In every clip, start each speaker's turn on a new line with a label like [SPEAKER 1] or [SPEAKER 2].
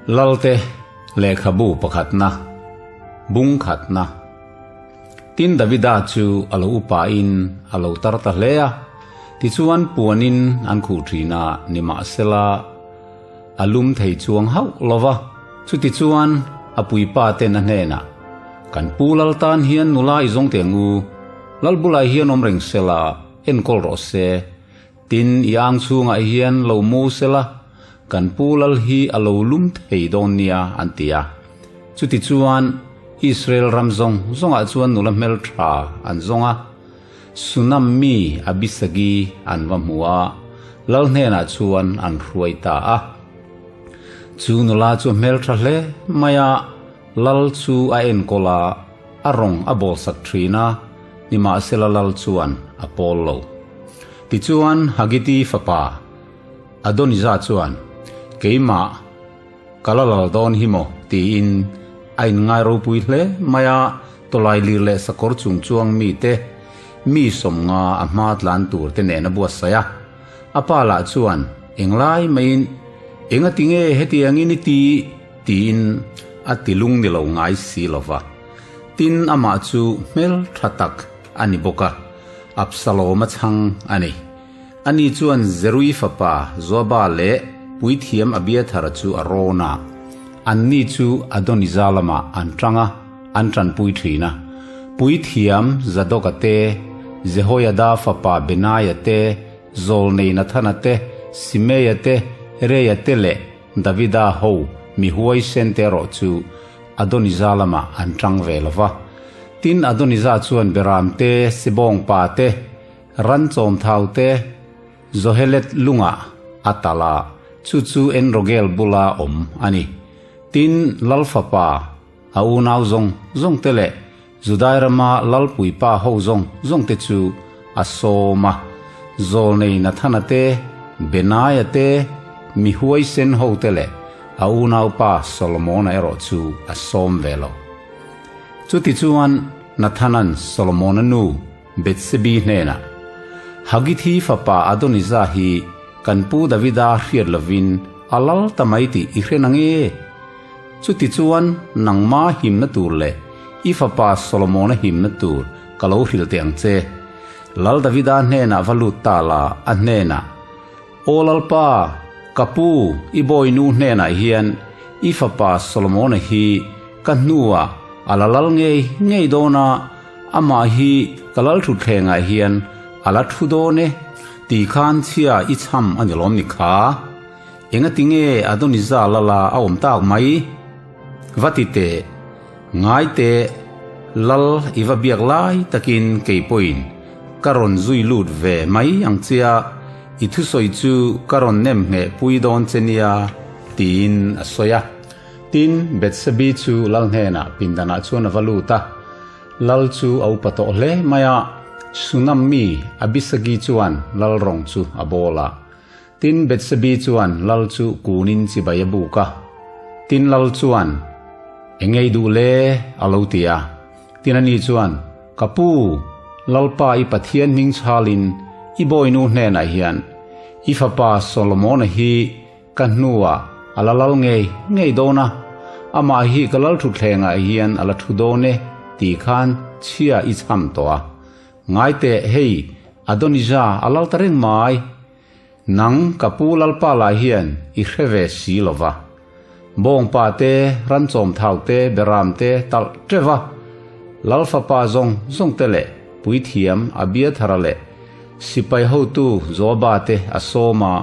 [SPEAKER 1] Lalte lehkhabu pakhatna, bung khatna. Tin Davida chu a lo upain a lo tar ta hle a, tichuan puanin an khuh thin a, nimahsela a lum thei chuang hauh lo va. Chutichuan a puipa ten a hnenah, Kan pu lal tan hian nula i zawng teh ang u, lal bulah hian awm reng sela, enkawl rawh se. Tin, i ang chhungah hian lo mu sela, kan pu lal hi a lo lum thei dawn nia, an ti a. Chutichuan, Israel ram zawng zawngah chuan nula hmeltha an zawng a, Sunam mi Abisagi an va hmu a, lal hnenah chuan an hruai ta a. Chu nula chu a hmeltha hle mai a, lal chu a enkawl a, a rawng a bawlsak thin a, nimahsela lal chuan a pawl lo. Tichuan Hagiti fapa Adonijah chuan, Keimah ka la lal dawn hi maw? tiin a inngai ropui hle mai a, tawlai lir leh sakawr chung chuang mite mi sawmnga a hma tlan tur te nen a buatsaih a. A pa lah chuan englai maiin, Enga tinge hetiangin i ti? tiin a ti lung ni lo ngai si lo va. Tin, amah chu hmel tha tak a ni bawk a, Absalom-a chhang a ni. Ani chuan Zerui fapa Joaba leh puithiam Abiathara chu a rawn a, anni chu Adonijah lamah an tang a, an tanpui thin a. Puithiam Zadoka te, Jehoiada fapa Benaia te, Zawlnei Nathana te, Simeia te, Reia te leh Davida ho mi huaisen te erawh chu Adonijah lamah an tang ve lo va. Tin, Adonijah chuan Beram te, Sebawngpa te, Ran chawmthau te, Zohelet lungah a talh a, chu chu En-rogel bula awm a ni. Tin, Lal fapa, a unau zawng zawng te leh Judai rama lalpuipa ho zawng zawng te chu a sawm a, Zawlnei Nathana te, Benaia te, mi huaisen ho te leh a unaupa Solomona erawh chu a sawm ve lo. Chutichuan Nathana'n Solomona nu Bethsebi hnenah, Hagithi fapa Adonijah hi kan pu Davida hriat lovin a lal ta mai tih i hre nang e? Chutichuan nangma himna tur leh i fapa Solomona himna tur ka lo hrilh teh ang che. Lal Davida hnenah va lut ta la, a hnenah, Aw Lalpa, ka pu, i bawinu hnenah hian i fapa Solomona hi ka hnuah a la lal ngei ngei dawn a, amah hi ka lal thutthlengah hian a la thu dawn e, ti khan chhia i chham a ni lawm ni kha? Engati nge Adonijah lala a awm tak mai? Va ti teh, ngai teh, lal i va biak lai takin kei pawhin ka rawn zui lut ve mai ang chia, i thusawi chu ka rawn nem ngheh pui dawn che nia, tiin a sawi a. Tin, Bethsebi chu lal hnenah pindanah chuan a va lut a. Lal chu a upa tawh hle mai a, Sunam mi Abisagi chuan lal rawng chu a bawl a. Tin, Bethsebi chuan lal chu kunin chibai a buk a. Tin, lal chuan, Eng ngei duh le? a lo ti a. Tin, ani chuan, Ka pu, Lalpa i Pathian hming chhalin i bawinu hnenah hian i fapa Solomona hi Ka hnuah a la lal ngei ngei dawn a, amah hi ka lal thutthlengah hian a la thu dawn e tih khan chhia i chham tawh a. Ngai teh, hei, Adonijah a lal ta reng mai. Nang ka pu lalpa lah hian i hre ve si lo va. Bawngpa te, ranchawmthau te, beram te talh teuh va, lal fapa zawng zawng te leh puithiam Abiathara leh sipai hotu Joaba te a sawm a,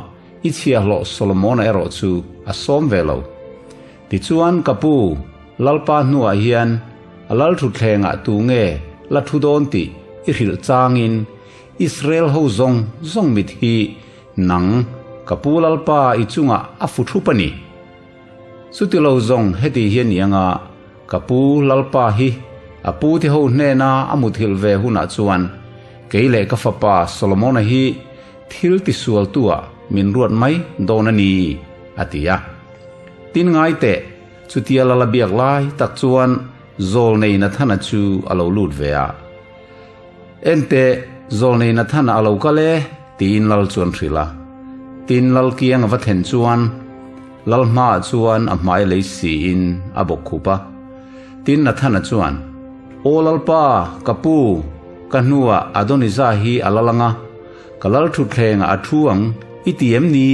[SPEAKER 1] I chhiahhlawh Solomona erawh chu a sawm ve lo. Tichuan, ka pu, Lalpa hnuah hian a lal thutthlengah tu nge la thu dawn tih i hrilh changin Israel ho zawng zawng mit hi nang, ka pu Lalpa i chungah a fu thup a ni. Chuti lo zawng heti hian i anga ka pu Lalpa hi a pu te ho hnena a muthilh ve hunah chuan kei leh ka fapa Solomona hi Thil tisualtu-ah min ruat mai dawn a ni, a ti a. Tin ngai teh, chutia lala biak lai tak chuan Zawlnei Nathana chu a lo lut ve a. En teh, Zawlnei Nathana a lo kal e, tiin lal chuan hrilh a. Tin lal kiang a va thlen chuan. Lal hmaah chuan a hmai lei siin a bawk khup a. Tin, Nathana chuan, Aw Lalpa, ka pu, ka hnuah Adonijah hi a lal ang a, ka lal thutthlengah a thu ang i ti em ni?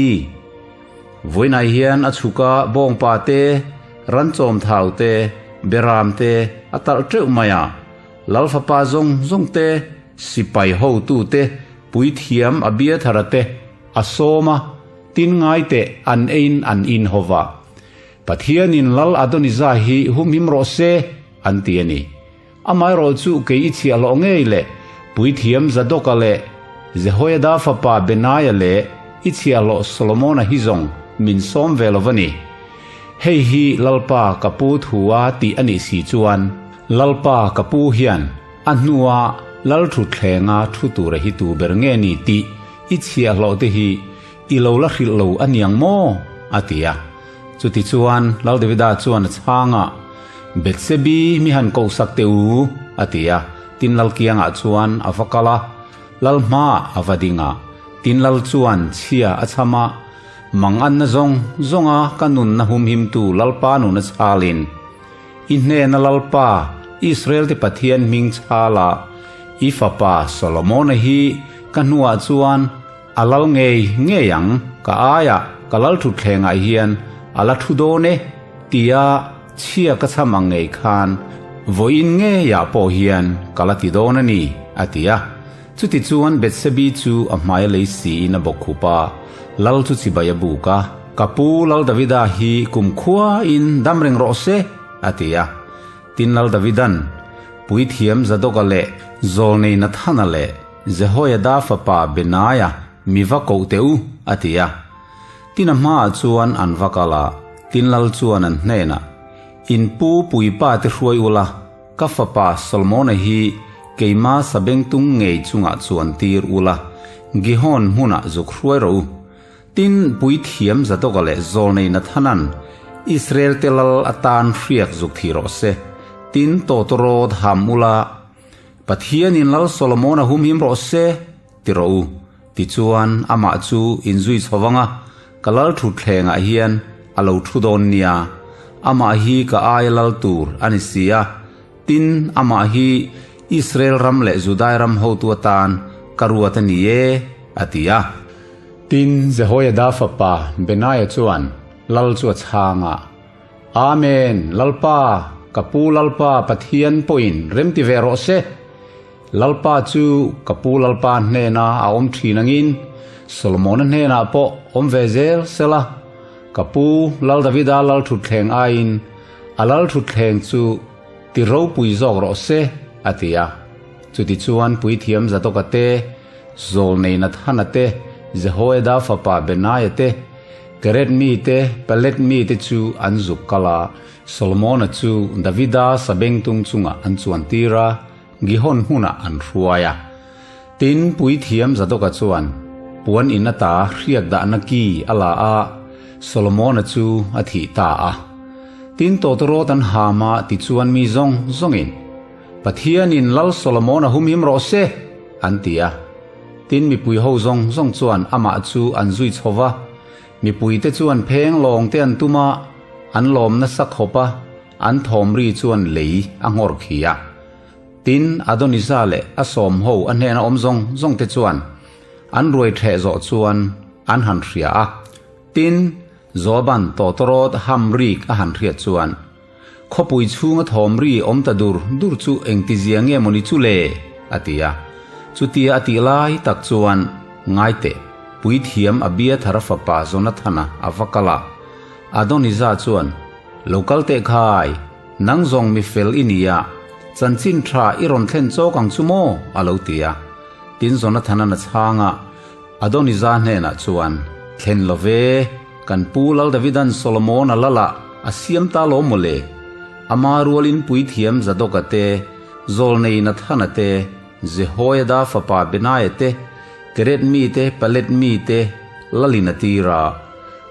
[SPEAKER 1] Vawiinah hian a chhuk a, bawngpa te, ranchawm thau te, beram te a talh teuh mai a. Lal fapa zawng zawng te, sipai hotu te, puithiam Abiathara te a sawm a, tin ngai teh an eiin an in ho va. Pathianin Lal Adonijah hi humhim rawh se, an ti a ni. Amaherawh chu kei i chhiahhlawh ngei le, puithiam Zadoka leh Jehoiada fapa Benaia leh i chhiahhlawh Solomona hi zawng min sawm ve lo va ni. Hei hi Lalpa ka pu thua tih a nih si chuan, Lalpa ka pu hian a hnua Lal thutthlenga thu tura hi tu ber nge ni tih i chhiahhlawh te hi i lo la hrilh lo a niang maw? a ti a. Chutichuan Lal Davida chuan a chhang a, Bethsebi mi han kohsak teh u, a ti a. Tin Lal kiangah chuan a va kal a, Lal hmaah a va ding a. Tin Lal chuan chhia a chham a, Manganna zawng zawnga ka nunna humhimtu Lalpa nuna chhalin, I hnena Lalpa, Israel-te Pathian hming chhala i fapa Solomona hi ka hnuah chuan a lal ngei ngei ang, ka aiah ka lal thutthlengah hian a la thu dawn e, tia chhia ka chham ang ngei khan vawiin ngeiah pawh hian ka la ti dawn a ni, a ti a. Chutichuan Bethsebi chu a hmai lei siin a bawk khup a, lal chu chibai a buk a, Ka pu Lal Davida hi kumkhuain dam reng rawh se, a ti a. Tin Lal Davidan, Puithiam Zadoka leh Zawlnei Nathana leh Jehoiada fapa Benaia mi va koh teh u, a ti a. Tin a hmaah chuan an va kal a, tin lal chuan an hnenah, In pu puipa te hruai ula, Ka fapa Solomona hi keima sabengtung ngei chungah chuan tir ula, Gihon hmunah zuk hruai rawh u. Tin, puithiam Zadoka leh Zawlnei Nathanan Israel-te lal atan hriak zuk thih rawh se. Tin, tawtawrawt ham ula, Pathianin Lal Solomona humhim rawh se, ti rawh u. Tichuan, amah chu inzui chho vang a, ka lal thutthlengah hian a lo thu dawn nia. Amah hi ka aia lal tur a ni si a, tin, amah hi Israel ram leh Judai ram hotu atan ka ruat a ni e, a ti a. Tin, Jehoiada fapa Benaia chuan lal chu a chhang a, Amen, Lalpa, ka pu Lalpa Pathian pawhin remti ve rawh se. Lalpa chu ka pu Lalpa hnena a awm thin angin Solomona hnenah pawh awm ve zel sela, ka pu Lal Davida lal thutthleng aiin a lal thutthleng chu ti ropui zawk rawh se, a ti a. Chutichuan puithiam Zadoka te, Zawlnei Nathana te, Jehoiada fapa Benaia te, Keret mi te, Pelet mi te chu an zuk kal a, Solomona chu Davida sabengtung chungah an chuantir a, Gihon hmunah an hruai a. Tin, puithiam Zadoka chuan puan in ata hriak dahna ki a la a, Solomona chu a thih ta a. Tin, tawtawrawt an ham a, tichuan mi zawng zawngin, Pathianin Lal Solomona humhim rawh se! an ti a. Tin, mipui ho zawng zawng chuan amah chu an zui chho va, mipuite chuan pheng lawng te an tum a, an lawm nasa khawp a, An thawm ri chuan lei a nghawr khi a. Tin, Adonijah leh a sawm ho a hnena awm zawng zawng te chuan an ruai ṭheh zawh chuan an han hria a. Tin, Joaban tawtawrawt ham rik a han hriat chuan, Khawpui chhunga thawm ri awm ta dur dur chu engtizia nge mawni chu le? a ti a. Chutia a tih lai tak chuan Ngaiteh, puithiam Abiathara fapa Jonathana a va kal a. Adonijah chuan, Lo kal teh khai, nang zawng mi fel i ni a, chanchin tha i rawn thlen chawk ang chu maw? a lo ti a. Tin Jonathana na chhanga Adonijah hnenah chuan, Thlen lo ve, kan pu Lal Davidan Solomon-a lalah a siam ta lo maw le? Ama rualin puithiam Zadoka te, Zawlnei Nathana te, Jehoiada fapa Benaia te, Keret mite, Palet mite lalin a tir a,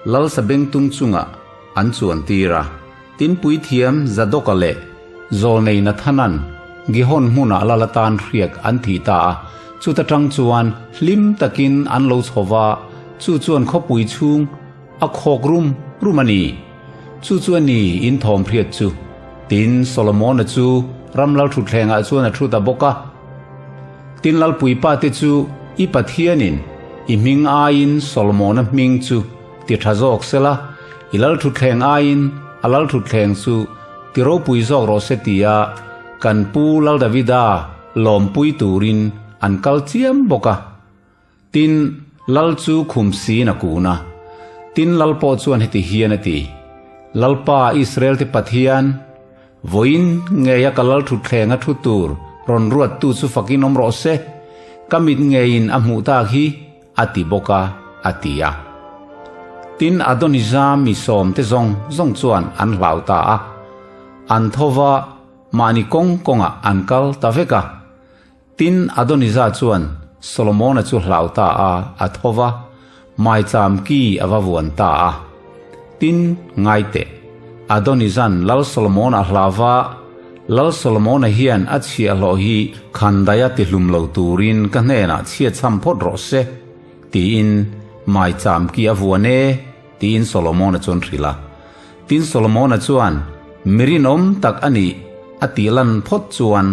[SPEAKER 1] Lal Sabengtung chungah an chuan tir a. Tin puithiam Zadoka leh Zawlnei Nathanan Gihon hmunah lal atan hriak an thih ta a, chuta tang chuan hlim takin an lo chho va, chu chuan khawpui chhung. A khawk rum rum a ni. Chu chu a ni in thawm hriat chu. Tin, Solomona chu ram lal thutthlengah chuan a thu ta bawk a. Tin, Lalpuipa te chu i Pathianin i hming aiin Solomona hming chu ti tha zawk sela, i lal thutthleng aiin a lal thutthleng chu ti ropui zawk rawh se tia kan pu Lal Davida lawmpui turin an kal chiam bawk a. Tin, Lal chu khum siin a kun a. Tin, Lal pawh chuan heti hian a ti, Lalpa Israel-te Pathian, vawiin ngeia ka lal thutthleng a thu tur rawn ruattu chu fakin awm rawh se, ka mit ngeiin a hmuh tak hi, a ti bawk a, a ti a. Tin, Adonija mi sawmte zawng zawng chuan an hlau ta a, an tho va, mahni kawng kawngah an kal ta vek a. Tin, Adonija chuan Solomona chu hlau ta a, a tho va, maicham ki a va vuan ta a. Tin, ngai teh, Adonija'n Lal Solomona a hlau va, Lal Solomona hian a chhiahhlawh hi khandaia tihlum lo turin ka hnenah chhiatchham phawt rawh se, tiin maicham ki a vuan e, tiin Solomona chuan hrilh a. Tin, Solomona chuan, Mi rinawm tak a nih, a tih lan phawt chuan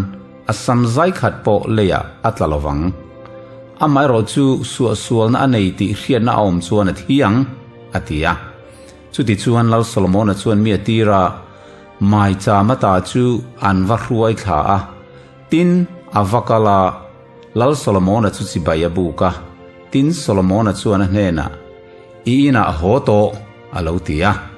[SPEAKER 1] a sam zai khat pawh leiah a tla lo vang. Amaherawh chu suahsualna a nei tih hriatna a awm chuan a thi ang, a ti a. Chutichuan Lal Solomona chuan mi a tir a, maicham ata chu an va hruai thla a. Tin, a va kal a, Lal Solomona chu chibai a buk a. Tin, Solomona chuan a hnenah, I inah haw tawh, a lo ti a.